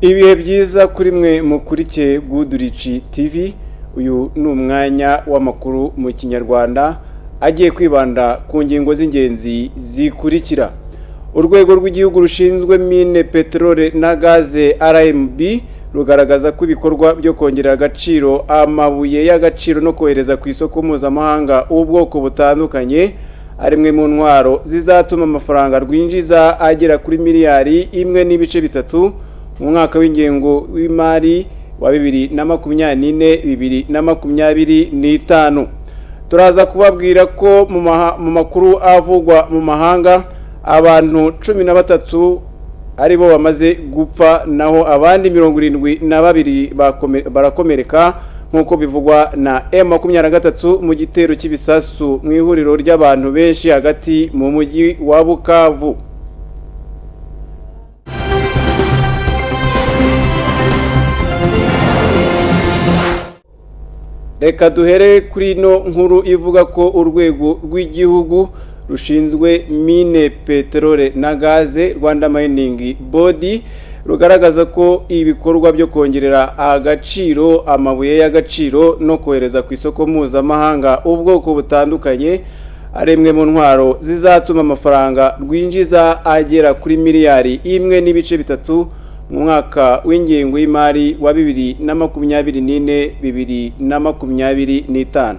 Ibihe byiza kuri mwe mukurikiye Goodrich TV. Uyu ni umwanya w'amakuru mu Kinyarwanda agiye kwibanda ku ngingo z'ingenzi zikurikira: Urwego rw'Igihugu rushinzwe Mine, Peteroli na Gaze, RMB, rugaragaza ko ibikorwa byo kongerera agaciro amabuye y'agaciro no kohereza ku isoko mpuzamahanga ubwoko butandukanye ari imwe mu ntwaro zizatuma amafaranga rwinjiza agera kuri miliyari 1.3 mu mwaka w'ingengo w'imari wa 2024, 2025. Turaza kubabwira ko mu makuru avugwa mu mahanga, abantu 13 aribo bamaze gupfa, naho abandi 72 barakomereka, nk'uko bivugwa na M23, mu gitero cy'ibisasu mu ihuriro ry'abantu benshi hagati mu mujyi wa Bukavu. Reka duhere kuri ino nkuru ivuga ko Urwego rw'Igihugu rushinzwe Mine, Peterole na Gaze, Rwanda Mining Board, rugaragaza ko ibikorwa byo kongerera agaciro amabuye y'agaciro no kohereza ku isoko mpuzamahanga ubwoko butandukanye ari imwe mu ntwaro zizatuma amafaranga rwinjiza agera kuri miliyari 1.3 mu mwaka w'ingengo y'imari wa 2024, 2025.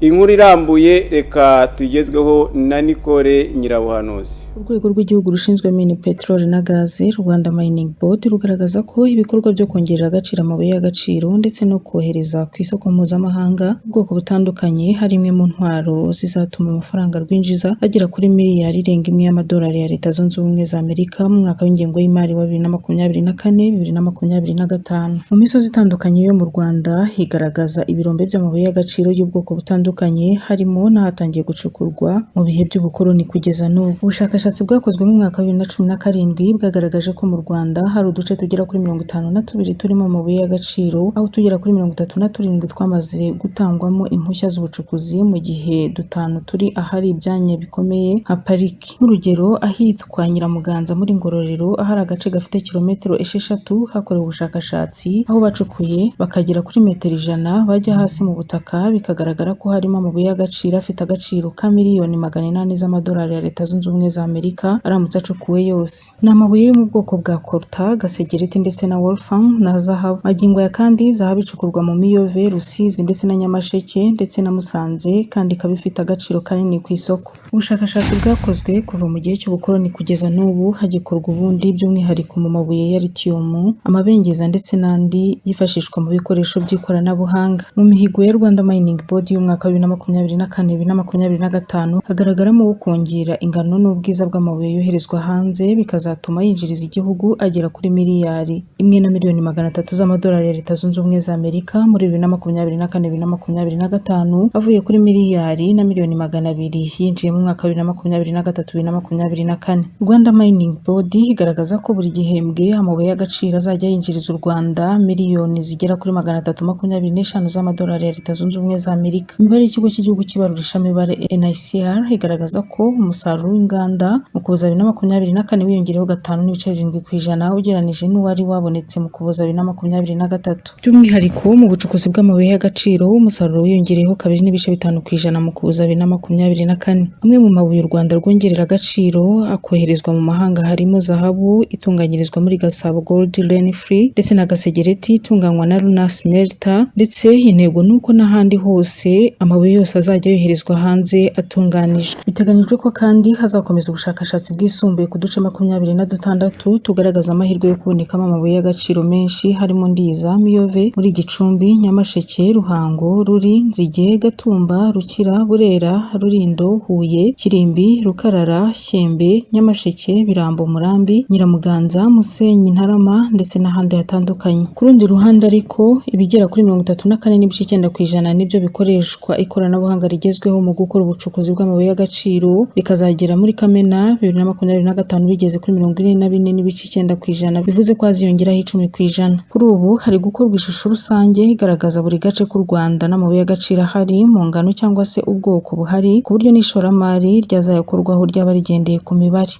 Inkuru irambuye reka tugezweho na Nicole Nyirabuhanuzi. Urwego rw'Igihugu rushinzwe Mine, Peteroli na Gaze, Rwanda Mining Board, rugaragaza ko ibikorwa byo kongerera agaciro amabuye y'agaciro ndetse no kohereza ku isoko mpuzamahanga ubwoko butandukanye hari imwe mu ntwaro zizatuma amafaranga rwinjiza agera kuri miliyari irenga imwe y'amadolari ya Leta Zunze Ubumwe za Amerika mu mwaka w'ingengo y'imari wa 2024, 2025. Mu misozi itandukanye yo mu Rwanda higaragaza ibirombe by'amabuye y'agaciro y'ubwoko butandukanye, harimo n'ahatangiye gucukurwa mu bihe by'ubukoloni kugeza n'ubu. Ubushakashatsi bwakozwe mu mwaka wa 2017 bwagaragaje ko mu Rwanda hari uduce tugera kuri 52 turimo amabuye y'agaciro, aho tugera kuri 37 twamaze gutangwamo impushya z'ubucukuzi, mu gihe dutanu turi ahari ibyanya bikomeye nka pariki. Nk'urugero, ahitwa Nyiramuganza muri Ngororero, ahari agace gafite kilometero 6 hakorewe ubushakashatsi, aho bacukuye bakagera kuri metero 100 bajya hasi mu butaka, bikagaragara ko harimo amabuye y'agaciro afite agaciro ka miliyoni 800 z'amadolari ya Leta Zunze Ubumwe za Amerika aramutse acukuwe yose. Ni amabuye yo mu bwoko bwa coltan, gasegereti ndetse na wolfram na zahabu. Magingo aya kandi zahabu icukurwa mu Miyove, Rusizi ndetse na Nyamasheke ndetse na Musanze, kandi ikaba ifite agaciro kanini ku isoko. Ubushakashatsi bwakozwe kuva mu gihe cy'ubukoloni kugeza n'ubu hagikorwa ubundi, by'umwihariko mu mabuye ya lithium, amabengeza ndetse n'andi yifashishwa mu bikoresho by'ikoranabuhanga. Mu mihigo ya Rwanda Mining Board y'umwaka wa 2024, 2025 hagaragaramo uwo kongera ingano n'ubwiza bw'amabuye yoherezwa hanze, bikazatuma yinjiriza igihugu agera kuri miliyari 1 na miliyoni 300 z'amadolari ya Leta Zunze Ubumwe za Amerika muri 2024, 2025, avuye kuri miliyari na miliyoni 200 yinjiye mu mwaka wa 2023, 2024. Rwanda Mining Board igaragaza ko buri gihembwe amabuye y'agaciro azajya yinjiriza u Rwanda miliyoni zigera kuri 325 z'amadolari ya Leta Zunze Ubumwe za Amerika. Imibare y'Ikigo cy'Igihugu cy'Ibarurishamibare, NICR, igaragaza ko umusaruro w'inganda mu Ukuboza 2024 wiyongereyeho 5.7% ugereranije n'uwari wabonetse mu Ukuboza 2023. By'umwihariko mu bucukuzi bw'amabuye y'agaciro, umusaruro wiyongereyeho 2.5% mu Ukuboza 2024. Amwe mu mabuye u Rwanda rwongerera agaciro akoherezwa mu mahanga harimo zahabu itunganyirizwa muri Gasabo Gold Renfree ndetse na gasegereti itunganywa na Runa Smelter, ndetse intego ni uko n'ahandi hose amabuye yose azajya yoherezwa hanze atunganijwe. Biteganyijwe ko kandi hazakomeza ubushakashatsi bwisumbuye ku duce 26 tugaragaza amahirwe yo kubonekamo amabuye y'agaciro menshi, harimo Ndiza, Miyove muri Gicumbi, Nyamasheke, Ruhango, Ruri, Nzige, Gatumba, Rukira, Burera, Rulindo, Huye, Kirimbi, Rukarara, Shyembe, Nyamasheke, Birambo, Murambi, Nyiramuganza, Musenyi, Ntarama ndetse n'ahandi hatandukanye. Ku rundi ruhande ariko, ibigera kuri 34.9% nibyo bikoreshwa ikoranabuhanga rigezweho mu gukora ubucukuzi bw'amabuye y'agaciro, bikazagera muri Kamena 2025 bigeze kuri 44.9%, bivuze ko haziyongeraho 10%. Kuri ubu hari gukorwa ishusho rusange igaragaza buri gace k'u Rwanda n'amabuye y'agaciro ahari mu ngano cyangwa se ubwoko buhari, ku buryo n'ishoramari ryazayakorwaho ryaba rigendeye ku mibare.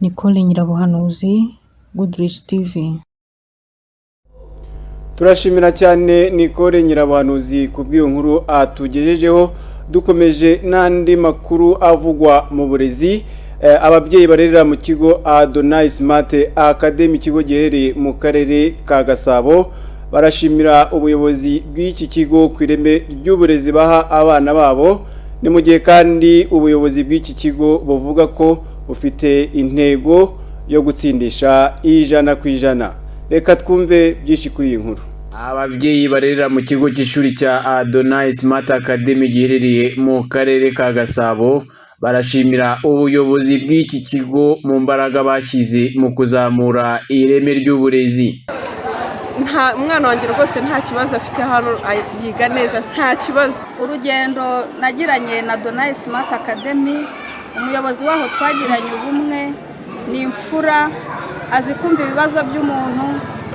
Nicole Nyirabuhanuzi, Goodrich TV. Turashimira cyane Nicole Nyirabahanuzi ku bw'iyo nkuru atugejejeho. Dukomeje n'andi makuru avugwa mu burezi. Ababyeyi barerera mu kigo Adonai Smart Academy, ikigo giherereye mu karere ka Gasabo, barashimira ubuyobozi bw'iki kigo ku ireme ry'uburezi baha abana babo. Ni mu gihe kandi ubuyobozi bw'iki kigo buvuga ko bufite intego yo gutsindisha 100%. Reka twumve byinshi kuri iyi nkuru. Ababyeyi barerera mu kigo cy'ishuri cya Adonai Smart Academy giherereye mu karere ka Gasabo barashimira ubuyobozi bw'iki kigo mu mbaraga bashyize mu kuzamura ireme ry'uburezi. Nta umwana wanjye rwose, nta kibazo afite hano, yiga neza, nta kibazo. Urugendo nagiranye na Adonai Smart Academy, umuyobozi waho twagiranye ubumwe, ni imfura, azi kumva ibibazo by'umuntu.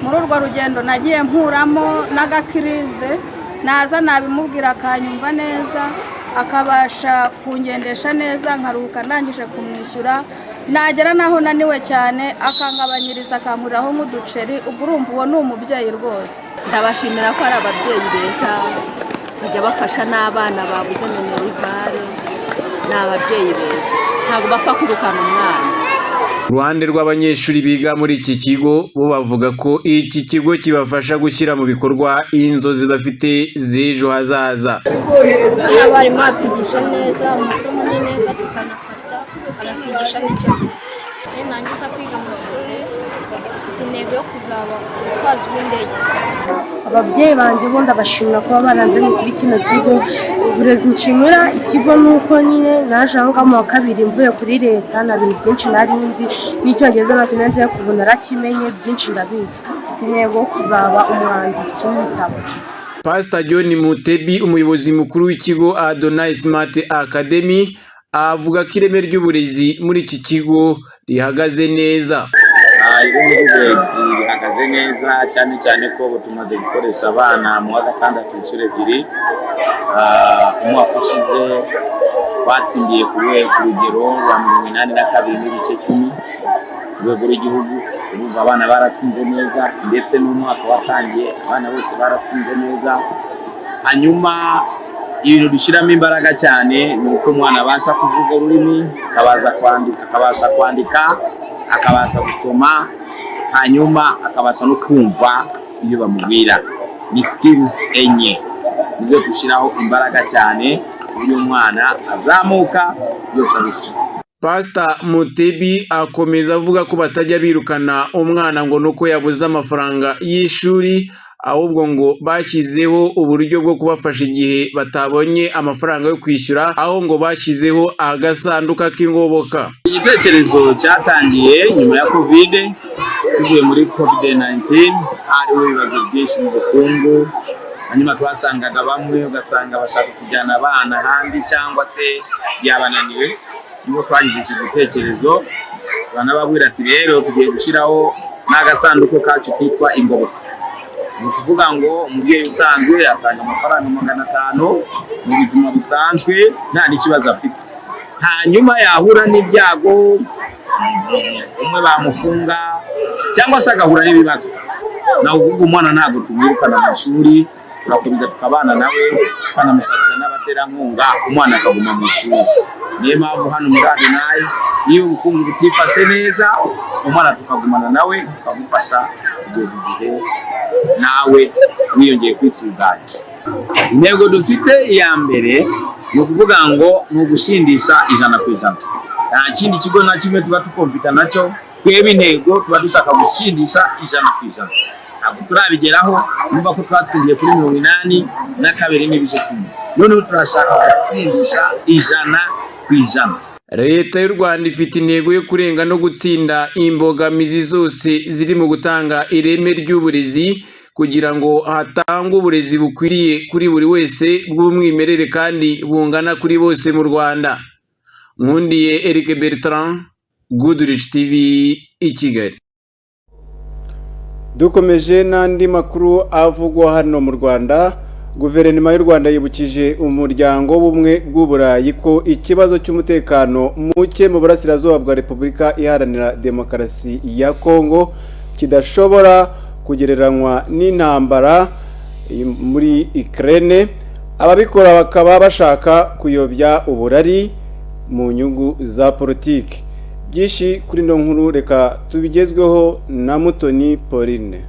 Muri urwo rugendo nagiye mpuramo n'agakirize, naza nabimubwira akanyumva neza, akabasha kungendesha neza, nkaruhuka ndangije kumwishyura. Nagera n'aho naniwe cyane akangabanyiriza, akankuriraho nk'uduceri. Ubwo urumva uwo ni umubyeyi rwose. Ndabashimira ko ari ababyeyi beza, bajya bafasha n'abana babuze minerval. Ni ababyeyi beza, ntabwo bapfa kwirukana umwana. Uruhande rw'abanyeshuri biga muri iki kigo, bo bavuga ko iki kigo kibafasha gushyira mu bikorwa inzozi bafite z'ejo hazaza. Abarimu batwigisha neza, amasomo ni neza, tukanafata, baratwigisha n'icyongereza. Nangiza kwiga amashuri, mfite intego yo kuzaba umutwazi w'indege. Ababyeyi banjye bo ndabashimira kuba baranzanye kuri kino kigo. Uburezi, nshimira ikigo ni uko nyine naje aho ngaho mu wa kabiri mvuye kuri leta, nta bintu byinshi nari nzi, n'icyongereza ntabwo nari nzi, ariko ubu narakimenye, byinshi ndabizi. Mfite intego yo kuzaba umwanditsi w'ibitabo. Pastor John Mutebi, umuyobozi mukuru w'ikigo Adonai Smart Academy, avuga ko ireme ry'uburezi muri iki kigo rihagaze neza. Ireme ry'uburezi rihagaze neza, cyane cyane ko ubu tumaze gukoresha abana mu wa gatandatu inshuro ebyiri. Umwaka ushize batsindiye ku rugero rwa 82.10 ku rwego rw'igihugu. Urumva abana baratsinze neza, ndetse n'umwaka watangiye abana bose baratsinze neza. Hanyuma ibintu dushyiramo imbaraga cyane ni uko umwana abasha kuvuga ururimi, akabasha kwandika, akabasha gusoma, hanyuma akabasha no kumva ibyo bamubwira. Ni skills enye nizo dushyiraho imbaraga cyane, ku buryo umwana azamuka byose abishyize. Pastor Mutebi akomeza avuga ko batajya birukana umwana ngo nuko yabuze amafaranga y'ishuri, ahubwo ngo bashyizeho uburyo bwo kubafasha igihe batabonye amafaranga yo kwishyura, aho ngo bashyizeho agasanduka k'ingoboka. Igitekerezo cyatangiye nyuma ya COVID. Tuvuye muri COVID 19 hariho ibibazo byinshi mu bukungu, hanyuma twasangaga bamwe, ugasanga bashaka kujyana abana ahandi cyangwa se byabananiwe. Nibwo twagize iki gitekerezo, turanababwira ati: "Rero tugiye gushyiraho n'agasanduku kacu kitwa ingoboka." Ni ukuvuga ngo umubyeyi usanzwe atanga amafaranga 500 mu buzima busanzwe, nta n'ikibazo afite. Hanyuma yahura n'ibyago, umwe bamufunga cyangwa se agahura n'ibibazo, nawe uvuga umwana ntabwo tumwirukana mu ishuri, turakomeza tukabana nawe, tukanamushakira n'abaterankunga, umwana akaguma mu ishuri. Niyo mpamvu hano muri Adonai, iyo ubukungu butifashe neza, umwana tukagumana nawe, tukagufasha kugeza igihe nawe wiyongeye kwisuganya. Intego dufite iya mbere ni ukuvuga ngo ni ugutsindisha 100%. Nta kindi kigo na kimwe tuba tukompita nacyo. Twebwe intego tuba dushaka gutsindisha 100%. Ntabwo turabigeraho. Numva ko twatsindiye kuri 82.10, noneho turashaka gutsindisha 100%. Leta y'u Rwanda ifite intego yo kurenga no gutsinda imbogamizi zose ziri mu gutanga ireme ry'uburezi, kugira ngo hatangwe uburezi bukwiriye kuri buri wese, bw'umwimerere kandi bungana kuri bose mu Rwanda. Nkundiye Eric Bertrand, Goodrich TV i Kigali. Dukomeje n'andi makuru avugwa hano mu Rwanda. Guverinoma y'u Rwanda yibukije Umuryango w'Ubumwe bw'Uburayi ko ikibazo cy'umutekano muke mu burasirazuba bwa Repubulika Iharanira Demokarasi ya Kongo kidashobora kugereranywa n'intambara muri Ukraine, ababikora bakaba bashaka kuyobya uburari mu nyungu za politiki. Byinshi kuri ino nkuru reka tubigezweho na Mutoni Pauline.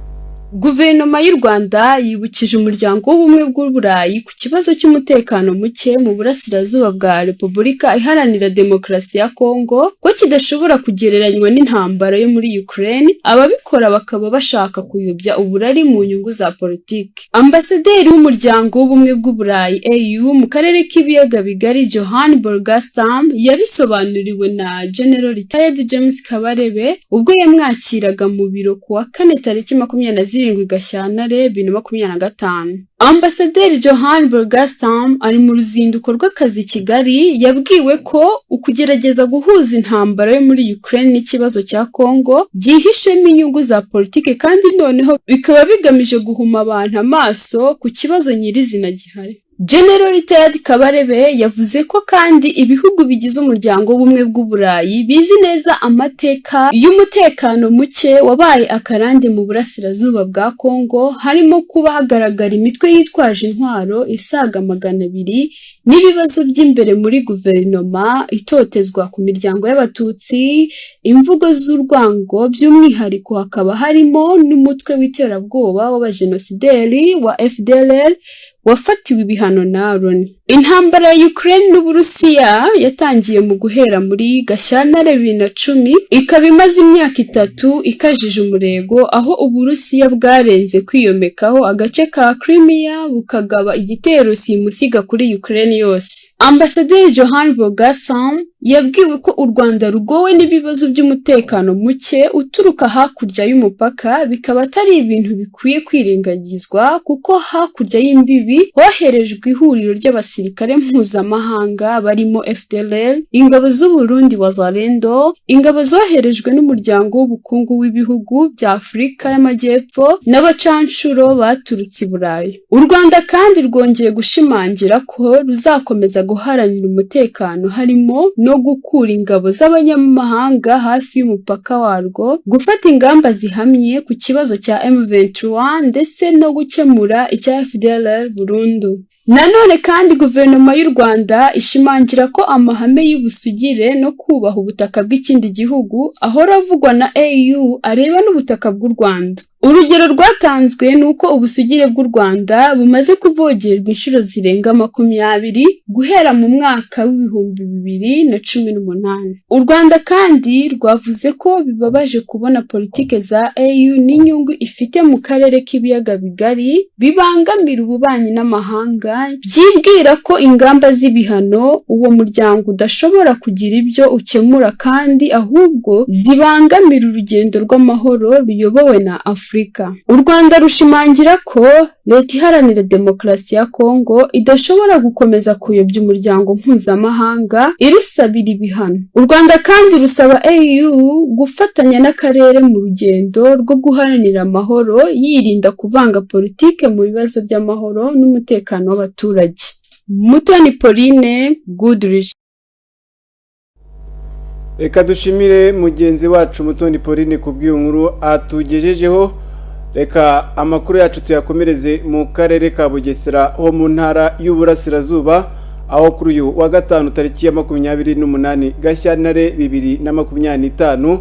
Guverinoma y'u Rwanda yibukije Umuryango w'Ubumwe bw'Uburayi ku kibazo cy'umutekano muke mu burasirazuba bwa Repubulika Iharanira Demokarasi ya Kongo ko kidashobora kugereranywa n'intambara yo muri Ukraine, ababikora bakaba bashaka kuyobya uburari mu nyungu za politiki. Ambasaderi w'Umuryango w'Ubumwe bw'Uburayi AU mu karere k'ibiyaga bigari, Johan Borgestam, yabisobanuriwe na General Retired James Kabarebe ubwo yamwakiraga mu biro ku wa kane tariki 27 Gashyantare 2025. Ambasaderi Johan Borgestam ari mu ruzinduko rw'akazi i Kigali, yabwiwe ko ukugerageza guhuza intambara yo muri Ukraine n'ikibazo cya Congo byihishemo inyungu za politiki, kandi noneho bikaba bigamije guhuma abantu amaso ku kibazo nyirizina gihari. General Retired Kabarebe yavuze ko kandi ibihugu bigize Umuryango w'Ubumwe bw'Uburayi bizi neza amateka y'umutekano muke wabaye akarande mu burasirazuba bwa Congo, harimo kuba hagaragara imitwe yitwaje intwaro isaga 200 n'ibibazo by'imbere muri guverinoma, itotezwa ku miryango y'Abatutsi, imvugo z'urwango, by'umwihariko hakaba harimo n'umutwe w'iterabwoba w'abajenosideri wa FDLR wafatiwe ibihano na Loni. Intambara ya Ukraine n'Uburusiya yatangiye mu guhera muri Gashyantare 2010, ikaba imaze imyaka 3 ikajije umurego, aho Uburusiya bwarenze kwiyomekaho agace ka Crimea bukagaba igitero simusiga kuri Ukraine yose. Ambasaderi Johan Borgestam yabwiwe ko u Rwanda rugowe n'ibibazo by'umutekano muke uturuka hakurya y'umupaka, bikaba atari ibintu bikwiye kwirengagizwa kuko hakurya y'imbibi hoherejwe ihuriro ry'abasirikare mpuzamahanga barimo FDLR, ingabo z'u Burundi Wazalendo, ingabo zoherejwe n'Umuryango w'Ubukungu w'Ibihugu bya Afurika y'Amajyepfo n'abacanshuro baturutse i Burayi. U Rwanda kandi rwongeye gushimangira ko ruzakomeza guharanira umutekano, harimo no gukura ingabo z'abanyamahanga hafi y'umupaka warwo, gufata ingamba zihamye ku kibazo cya M23 ndetse no gukemura icya FDLR burundu. Nanone kandi Guverinoma y'u Rwanda ishimangira ko amahame y'ubusugire no kubaha ubutaka bw'ikindi gihugu ahora avugwa na AU areba n'ubutaka bw'u Rwanda. Urugero rwatanzwe ni uko ubusugire bw'u Rwanda bumaze kuvogerwa inshuro zirenga 20 guhera mu mwaka w'2018. U Rwanda kandi rwavuze ko bibabaje kubona politike za AU n'inyungu ifite mu karere k'ibiyaga bigari bibangamira ububanyi n'amahanga, byibwira ko ingamba z'ibihano uwo muryango udashobora kugira ibyo ukemura kandi ahubwo zibangamira urugendo rw'amahoro ruyobowe na Afurika. U Rwanda rushimangira ko Leta Iharanira Demokarasi ya Kongo idashobora gukomeza kuyobya umuryango mpuzamahanga irusabira ibihano. U Rwanda kandi rusaba AU gufatanya n'akarere mu rugendo rwo guharanira amahoro, yirinda kuvanga politike mu bibazo by'amahoro n'umutekano w'abaturage. Mutoni Pauline, Goodrich. Reka dushimire mugenzi wacu Mutoni Pauline ku bw'iyo nkuru atugejejeho. Reka amakuru yacu tuyakomereze mu karere ka Bugesera ho mu ntara y'Uburasirazuba, aho kuri uyu wa gatanu tariki ya 28 Gashyantare 2025,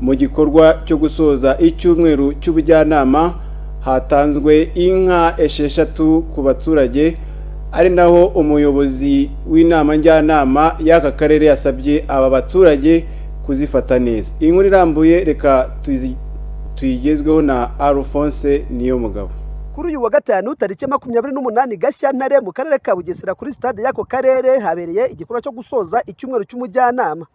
mu gikorwa cyo gusoza icyumweru cy'ubujyanama, hatanzwe inka 6 ku baturage, ari naho umuyobozi w'inama njyanama y'aka karere yasabye aba baturage kuzifata neza. Inkuru irambuye reka tuyigezweho na Alphonse Niyomugabo. Kuri uyu wa gatanu tariki 28 Gashyantare, mu karere ka Bugesera kuri stade y'ako karere habereye igikorwa cyo gusoza icyumweru cy'umujyanama.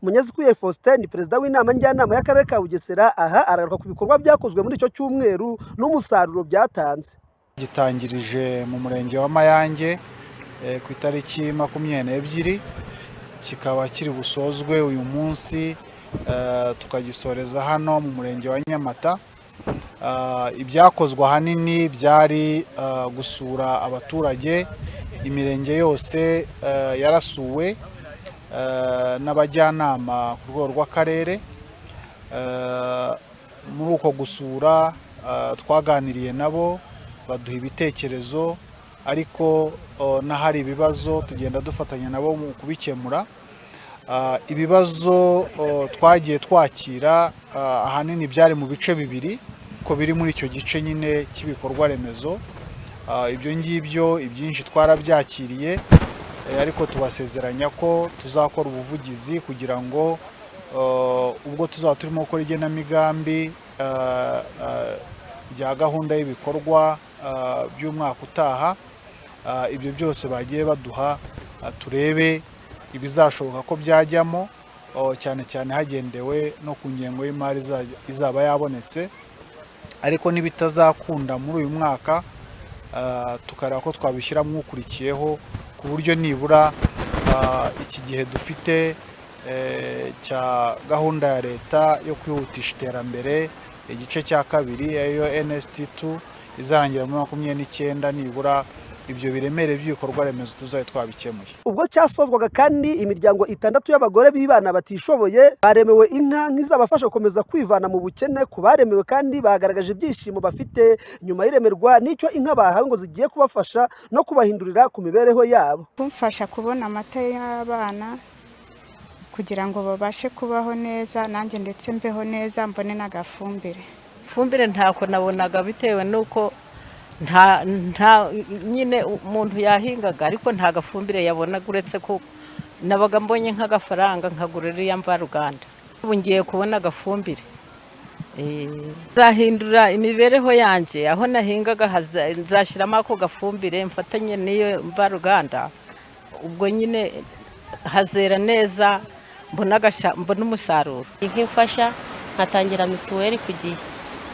Munyazikuye Faustin ni perezida w'inama njyanama y'akarere ka Bugesera, aha aragaruka ku bikorwa byakozwe muri icyo cyumweru n'umusaruro byatanze. Gitangirije mu murenge wa Mayange ku itariki 22, kikaba kiri busozwe uyu munsi, tukagisoreza hano mu murenge wa Nyamata. Ibyakozwe ahanini byari gusura abaturage, imirenge yose yarasuwe n'abajyanama ku rwego rw'akarere. Muri uko gusura Twaganiriye nabo baduha ibitekerezo, ariko n'ahari ibibazo tugenda dufatanya nabo mu kubikemura. Ibibazo twagiye twakira ahanini byari mu bice bibiri, ko biri muri icyo gice nyine cy'ibikorwa remezo. Ibyo ngibyo ibyinshi twarabyakiriye, ariko tubasezeranya ko tuzakora ubuvugizi kugira ngo ubwo tuzaba turimo gukora igenamigambi rya gahunda y'ibikorwa by'umwaka utaha, ibyo byose bagiye baduha turebe ibizashoboka ko byajyamo, cyane cyane hagendewe no ku ngengo y'imari izaba yabonetse. Ariko n'ibitazakunda muri uyu mwaka tukareba ko twabishyiramo ukurikiyeho, ku buryo nibura iki gihe dufite cya gahunda ya leta yo kwihutisha iterambere igice cya kabiri ariyo NST2 izarangira muri 29, nibura ibyo biremere by'ibikorwa remezo tuzaye twabikemuye. Ubwo cyasozwaga kandi imiryango 6 y'abagore b'ibana batishoboye baremewe inka nk'izabafasha gukomeza kwivana mu bukene. Ku baremewe kandi bagaragaje ibyishimo bafite nyuma y'iremerwa n'icyo inka bahawe ngo zigiye kubafasha no kubahindurira ku mibereho yabo. Kumfasha kubona amata y'abana kugira ngo babashe kubaho neza, nanjye ndetse mbeho neza, mbone n'agafumbire. Ifumbire ntako nabonaga bitewe nuko nta nyine umuntu yahingaga, ariko nta gafumbire yabonaga, uretse ko nabaga mbonye nk'agafaranga nkagura iriya mvaruganda. Ubu ngiye kubona agafumbire nzahindura imibereho yanjye, aho nahingaga nzashyiramo ako gafumbire mfatanye n'iyo mvaruganda, ubwo nyine hazera neza, mbona umusaruro. Inka imfasha nkatangira mituweli ku gihe.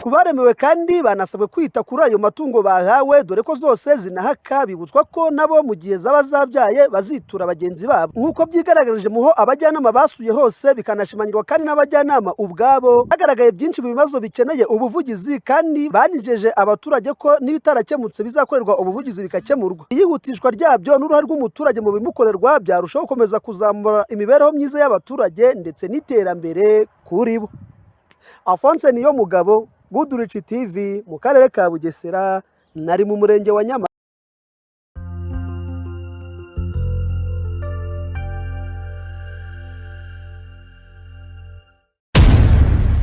Ku baremewe kandi banasabwe kwita kuri ayo matungo bahawe, dore ko zose zinahaka, bibutswa ko nabo mu gihe zaba zabyaye bazitura bagenzi babo, nk'uko byigaragarije muho abajyanama basuye hose, bikanashimangirwa kandi n'abajyanama ubwabo. Hagaragaye byinshi mu bibazo bikeneye ubuvugizi, kandi banijeje abaturage ko n'ibitarakemutse bizakorerwa ubuvugizi bigakemurwa. Iyihutishwa ryabyo n'uruhare rw'umuturage mu bimukorerwa byarushaho gukomeza kuzamura imibereho myiza y'abaturage ndetse n'iterambere kuri bo. Alphonse Niyomugabo, Goodrich TV, mu karere ka Bugesera, nari mu murenge wa Nyamata.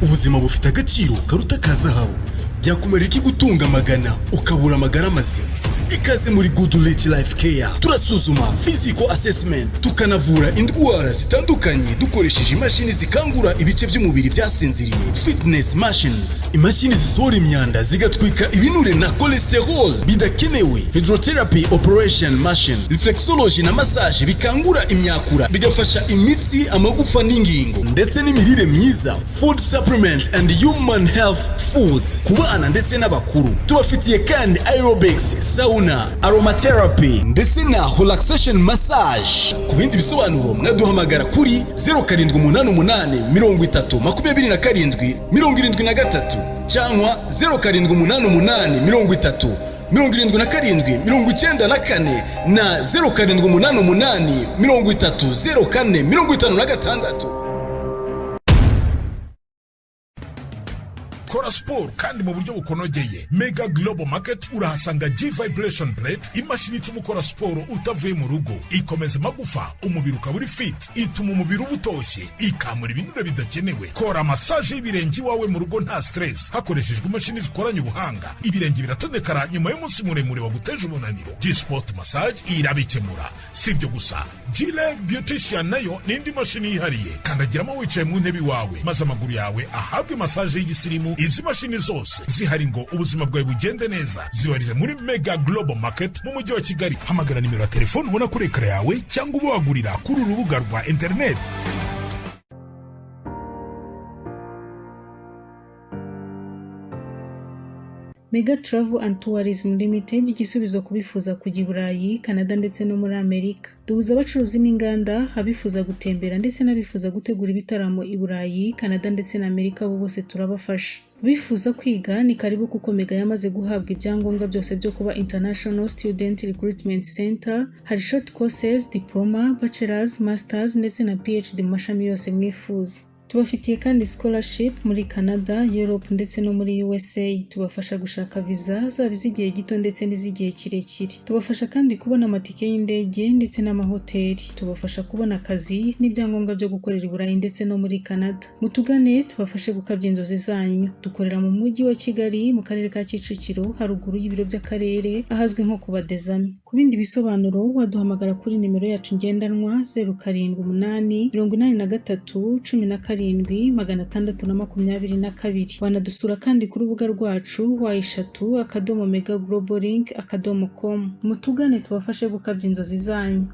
Ubuzima bufite agaciro karuta ka zahabu. Byakumarira iki gutunga amagana ukabura amagara mazima? Ikaze muri Good Rich Life Care. Turasuzuma, physical assessment, tukanavura indwara zitandukanye dukoresheje imashini zikangura ibice by'umubiri byasinziriye, fitness machines, imashini zisohora imyanda zigatwika ibinure na cholesterol bidakenewe, hydrotherapy operation machine, reflexology na massage bikangura imyakura bigafasha imitsi, amagufa n'ingingo, ndetse n'imirire myiza, food supplements and human health foods ku bana ndetse n'abakuru. Tubafitiye kandi aerobics, sauna, aromatherapy ndetse na relaxation massage. Ku bindi bisobanuro mwaduhamagara kuri 0788 30 27 73 cyangwa 0788 30 77 94 na 0788 30 04 56. Kora siporo kandi mu buryo bukunogeye. Mega Global Market urahasanga G Vibration Plate, imashini ituma ukora siporo utavuye mu rugo, ikomeza amagufa, umubiri ukaba uri fit, ituma umubiri uba utoshye, ikamura ibinure bidakenewe. Kora massage y'ibirenge iwawe mu rugo nta stress, hakoreshejwe imashini zikoranye ubuhanga. Ibirenge biratondekara nyuma y'umunsi muremure waguteje umunaniro. G Sport Massage irabikemura. Si ibyo gusa, G Leg Beautician nayo ni indi mashini yihariye, kandagiramo wicaye mu ntebe iwawe, maze amaguru yawe ahabwe massage y'igisirimu. Izi mashini zose zihari ngo ubuzima bwawe bugende neza. Zibarize muri Mega Global Market mu mujyi wa Kigali. Hamagara nimero ya telefone ubona kuri ekara yawe, cyangwa ube wagurira kuri uru rubuga rwa interineti. Mega Travel and Tourism Limited, igisubizo ku bifuza kujya i Burayi, Canada ndetse no muri Amerika. Duhuza abacuruzi n'inganda, abifuza gutembera ndetse n'abifuza gutegura ibitaramo i Burayi, Canada ndetse na Amerika, bo bose turabafasha. Bifuza kwiga ni karibu, kuko Mega yamaze guhabwa ibyangombwa byose byo kuba International Student Recruitment Center. Hari short courses, diploma, bachelors, masters ndetse na PhD mu mashami yose mwifuza. Tubafitiye kandi scholarship muri Canada, Europe ndetse no muri USA. Tubafasha gushaka viza zaba iz'igihe gito ndetse n'iz'igihe kirekire. Tubafasha kandi kubona amatike y'indege ndetse n'amahoteli. Tubafasha kubona akazi n'ibyangombwa byo gukorera i Burayi ndetse no muri Canada. Mutugane tubafashe gukabya inzozi zanyu. Dukorera mu mujyi wa Kigali, mu karere ka Kicukiro, haruguru y'ibiro by'akarere, ahazwi nko ku Badezami. Ku bindi bisobanuro waduhamagara kuri nimero yacu ngendanwa 0788317622. Wanadusura kandi ku rubuga rwacu www.megagloballink.com. Mutugane tubafashe gukabya inzozi zanyu.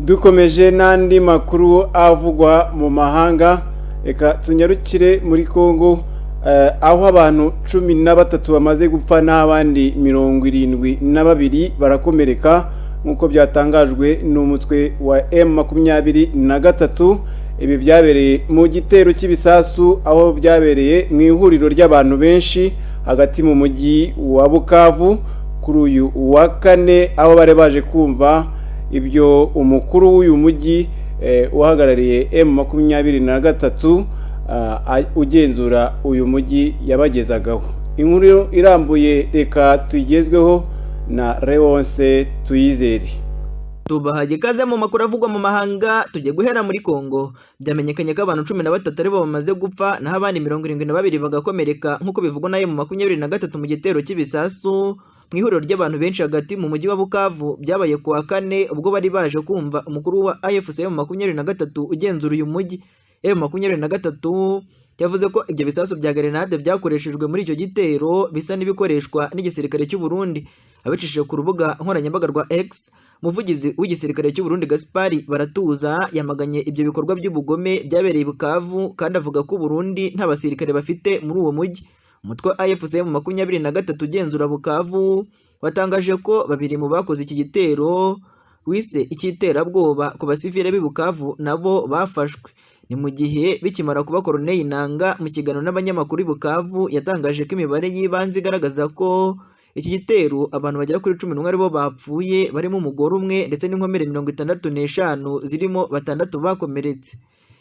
Dukomeje n'andi makuru avugwa mu mahanga, reka tunyarukire muri Congo, aho abantu 13 bamaze gupfa n'abandi 72 barakomereka, nk'uko byatangajwe n'umutwe wa M23. Ibi byabereye mu gitero cy'ibisasu, aho byabereye mu ihuriro ry'abantu benshi hagati mu mujyi wa Bukavu kuri uyu wa kane, aho bari baje kumva ibyo umukuru w'uyu mujyi uhagarariye M23 ugenzura uyu mujyi yabagezagaho. Inkuru irambuye reka tuyigezweho na Leonce Tuyizere. Tubahaye ikaze mu makuru avugwa mu mahanga. Tugiye guhera muri Kongo. Byamenyekanye ko abantu 13 aribo bamaze gupfa, naho abandi 72 bagakomereka, nk'uko bivugwa na M23 mu gitero cy'ibisasu mu ihuriro ry'abantu benshi hagati mu mujyi wa Bukavu. Byabaye ku wa kane ubwo bari baje kumva umukuru wa AFC M23 ugenzura uyu mujyi. M23 yavuze ko ibyo bisasu bya grenade byakoreshejwe muri icyo gitero bisa n'ibikoreshwa n'igisirikare cy'u Burundi. Abicishije ku rubuga nkoranyambaga rwa X, umuvugizi w'igisirikare cy'u Burundi Gaspari Baratuza yamaganye ibyo bikorwa by'ubugome byabereye i Bukavu, kandi avuga ko Burundi nta basirikare bafite muri uwo mujyi. Umutwe wa AFC M23 ugenzura Bukavu watangaje ko babiri mu bakoze iki gitero wise icy'iterabwoba ku basivile b'i Bukavu nabo bafashwe. Ni mu gihe bikimara kuba, Corneille Nanga mu kiganiro n'abanyamakuru i Bukavu yatangaje ko imibare y'ibanze igaragaza ko iki gitero abantu bagera kuri 11 aribo bapfuye, barimo umugore umwe ndetse n'inkomere 65 zirimo 6 bakomeretse.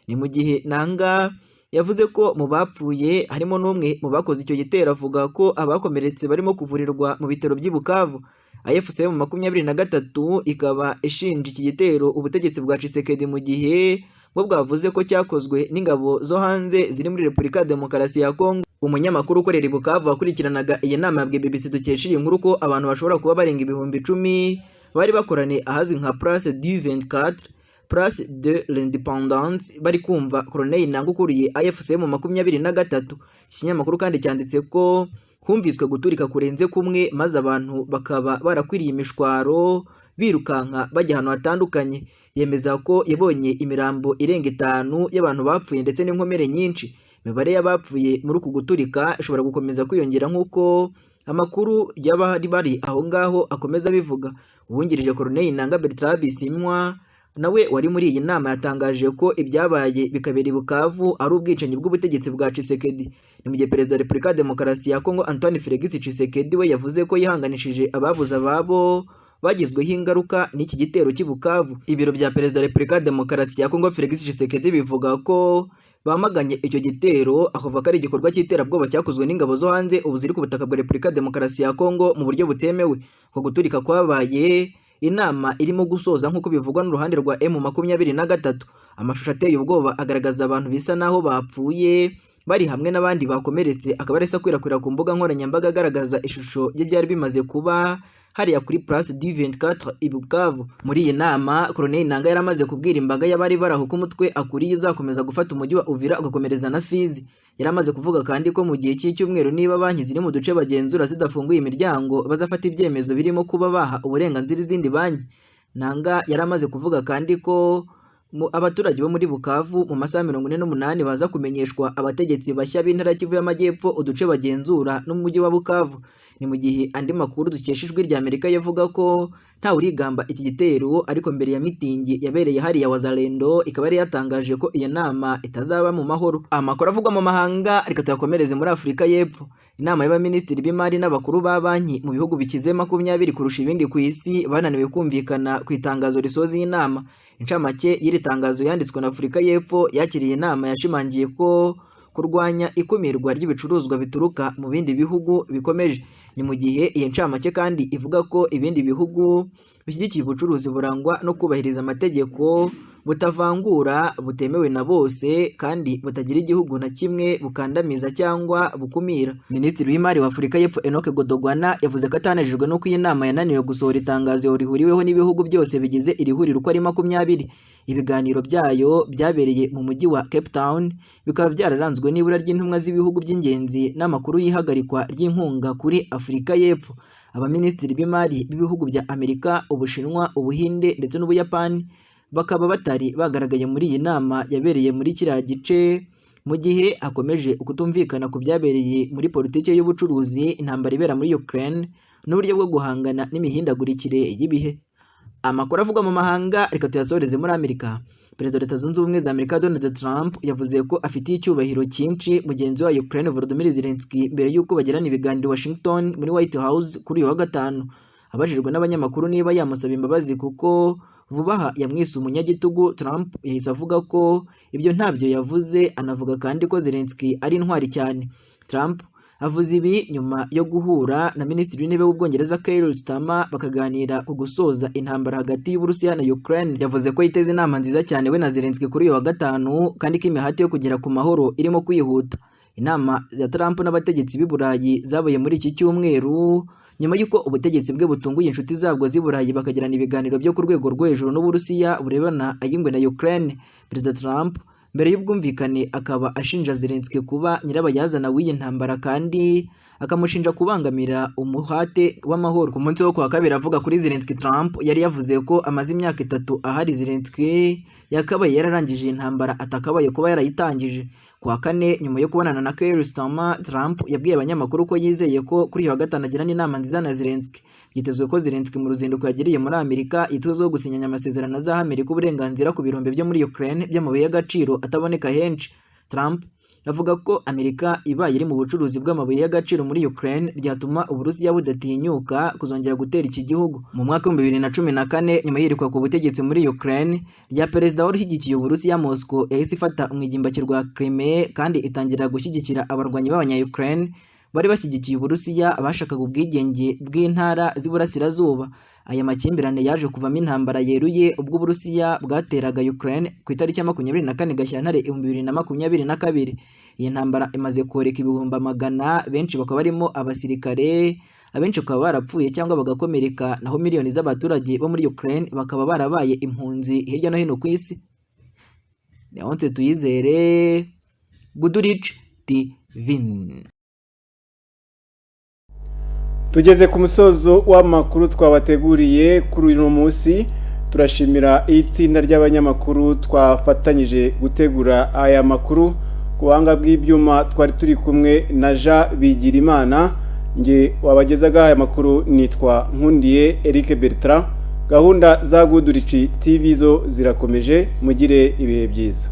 Ni mu gihe Nanga yavuze ko mu bapfuye harimo n'umwe mu bakoze icyo gitero, avuga ko abakomeretse barimo kuvurirwa mu bitaro by'i Bukavu. AFC M23 ikaba ishinja iki gitero ubutegetsi bwa Tshisekedi, mu gihe bwo bwavuze ko cyakozwe n'ingabo zo hanze ziri muri Repubulika ya Demokarasi ya Kongo. Umunyamakuru ukorera i Bukavu wakurikiranaga iyi nama yabwiye BBC dukesha iyi nkuru ko abantu bashobora kuba barenga 10,000 bari bakoraniye ahazwi nka Place du 24, Place de l'Independance, bari kumva Corneille Nangaa ukuriye AFC M23. Iki kinyamakuru kandi cyanditse ko humviswe guturika kurenze kumwe, maze abantu bakaba barakwiriye imishwaro birukanka bajya ahantu hatandukanye. Yemeza ko yabonye imirambo irenga 5 y'abantu bapfuye ndetse n'inkomere nyinshi. Imibare y'abapfuye muri uku guturika ishobora gukomeza kwiyongera nk'uko amakuru y'abari bari aho ngaho akomeza abivuga. Uwungirije Corneille Nangaa Bertrand Bisimwa nawe wari muri iyi nama yatangaje ko ibyabaye bikabera i Bukavu ari ubwicanyi bw'ubutegetsi bwa Tshisekedi. Ni mu gihe Perezida wa Repubulika ya Demokarasi ya Kongo Antoine Felix Tshisekedi we yavuze ko yihanganishije ababuze ababo bagizweho ingaruka n'iki gitero cy'i Bukavu. Ibiro bya Perezida wa Repubulika ya Demokarasi ya Kongo Felix Tshisekedi bivuga ko bamaganye icyo gitero, akavuga ko ari igikorwa cy'iterabwoba cyakozwe n'ingabo zo hanze ubu ziri ku butaka bwa Repubulika ya Demokarasi ya Kongo mu buryo butemewe. Uko guturika kwabaye inama irimo gusoza nk'uko bivugwa n'uruhande rwa M23. Amashusho ateye ubwoba agaragaza abantu bisa naho bapfuye bari hamwe n'abandi bakomeretse, akaba arese akwirakwira ku mbuga nkoranyambaga agaragaza ishusho y'ibyari bimaze kuba hariya kuri Place du 24 i Bukavu. Muri iyi nama Corneille Nangaa yari amaze kubwira imbaga y'abari baraho ko umutwe akuriye uzakomeza gufata umujyi wa Uvira ugakomereza na Fizi. Yari amaze kuvuga kandi ko mu gihe cy'icyumweru niba banki ziri mu duce bagenzura zidafunguye imiryango bazafata ibyemezo birimo kuba baha uburenganzira izindi banki. Nangaa yari amaze kuvuga kandi ko abaturage bo muri Bukavu mu masaha 48 baza kumenyeshwa abategetsi bashya b'intara ya Kivu y'Amajyepfo uduce bagenzura n'umujyi wa Bukavu. Ni mu gihe andi makuru dukesha Ijwi rya Amerika yavuga ko ntawe urigamba iki gitero, ariko mbere ya mitingi yabereye hariya Wazalendo ikaba yari yatangaje ko iyo nama itazaba mu mahoro. Amakuru avugwa mu mahanga reka tuyakomereze muri Afurika y'Epfo. Inama y'abaminisitiri b'imari n'abakuru ba banki mu bihugu bikize 20 kurusha ibindi ku isi bananiwe kumvikana ku itangazo risoza iyi nama. Incamake y'iri tangazo yanditswe na Afurika y'Epfo yakiriye inama yashimangiye ko kurwanya ikumirwa ry'ibicuruzwa bituruka mu bindi bihugu bikomeje. Ni mu gihe iyi ncamake kandi ivuga ko ibindi bihugu bishyigikiye ubucuruzi burangwa no kubahiriza amategeko, butavangura, butemewe na bose kandi butagira igihugu na kimwe bukandamiza cyangwa bukumira. Minisitiri w'Imari wa Afurika y'Epfo Enoch Godongwana yavuze ko atanejejwe n'uko iyi nama yananiwe gusohora itangazo rihuriweho n'ibihugu byose bigize iri huriro uko ari 20. Ibiganiro byayo byabereye mu mujyi wa Cape Town bikaba byararanzwe n'ibura ry'intumwa z'ibihugu by'ingenzi n'amakuru y'ihagarikwa ry'inkunga kuri Afurika y'Epfo. Abaminisitiri b'imari b'ibihugu bya Amerika, Ubushinwa, Ubuhinde ndetse n'Ubuyapani bakaba batari bagaragaye muri iyi nama yabereye muri kiriya gice, mu gihe hakomeje ukutumvikana ku byabereye muri politiki y'ubucuruzi, intambara ibera muri Ukraine n'uburyo bwo guhangana n'imihindagurikire y'ibihe. Amakuru avugwa mu mahanga reka tuyasoreze muri Amerika. Perezida wa Leta Zunze Ubumwe za Amerika Donald Trump yavuze ko afitiye icyubahiro cyinshi mugenzi wa Ukraine Volodymyr Zelensky mbere y'uko bagirana ibiganiro i Washington muri White House kuri uyu wa gatanu. Abajijwe n'abanyamakuru niba yamusaba imbabazi kuko vuba aha yamwise umunyagitugu, Trump yahise avuga ko ibyo ntabyo yavuze, anavuga kandi ko Zelensky ari intwari cyane. Trump avuze ibi nyuma yo guhura na Minisitiri w'Intebe w'Ubwongereza Keir Starmer bakaganira ku gusoza intambara hagati y'Uburusiya na Ukraine. Yavuze ko yiteze inama nziza cyane we na Zelensky kuri uyu wa gatanu kandi ko imihati yo kugera ku mahoro irimo kwihuta. Inama ya Trump n'abategetsi b'i Burayi zabaye muri iki cyumweru nyuma y'uko ubutegetsi bwe butunguye inshuti zabwo z'i Burayi bakagirana ibiganiro byo ku rwego rwo hejuru n'Uburusiya burebana ay'ingwe na Ukraine. Perezida Trump mbere y'ubwumvikane akaba ashinja Zelensky kuba nyirabayazana w'iyi ntambara kandi akamushinja kubangamira umuhate w'amahoro. Ku munsi wo kuwa kabiri avuga kuri Zelensky, Trump yari yavuze ko amaze imyaka 3 ahari Zelensky yakabaye yararangije iyi ntambara atakabaye kuba yarayitangije. Kuwa kane nyuma yo kubonana na Keir Starmer, Trump yabwiye abanyamakuru ko yizeye ko kuri uyu wa gatanu agirana inama nziza na Zelensky. Byitezwe ko Zelensky mu ruzinduko yagiriye muri Amerika yitezweho gusinyanya amasezerano azaha Amerika uburenganzira ku birombe byo muri Ukraine by'amabuye y'agaciro ataboneka henshi. Trump avuga ko Amerika ibaye iri mu bucuruzi bw'amabuye y'agaciro muri Ukraine byatuma Uburusiya budatinyuka kuzongera gutera iki gihugu. Mu mwaka wa 2014 nyuma y'irikwa ku butegetsi muri Ukraine rya perezida wari ushyigikiye Uburusiya, Moscow yahise ifata umwigimbakirwa wa Crimea kandi itangira gushyigikira abarwanyi b'abanya-Ukraine bari bashyigikiye Uburusiya bashakaga ubwigenge bw'intara z'iburasirazuba. Aya makimbirane yaje kuvamo intambara yeruye ubwo Uburusiya bwateraga Ukraine ku itariki ya 24 Gashyantare 2022. Iyi ntambara imaze koreka ibihumbi amagana, benshi bakaba barimo abasirikare, abenshi bakaba barapfuye cyangwa bagakomereka, naho miliyoni z'abaturage bo muri Ukraine bakaba barabaye impunzi hirya no hino ku isi. Leonce Tuyizere, Goodrich TV. Tugeze ku musozo w'amakuru twabateguriye kuri uyu munsi. Turashimira itsinda ry'abanyamakuru twafatanyije gutegura aya makuru. Ku buhanga bw'ibyuma twari turi kumwe na Jean Bigirimana, nge wabagezaga aya makuru nitwa Nkundiye Eric Bertrand. Gahunda za Goodrich TV zo zirakomeje, mugire ibihe byiza.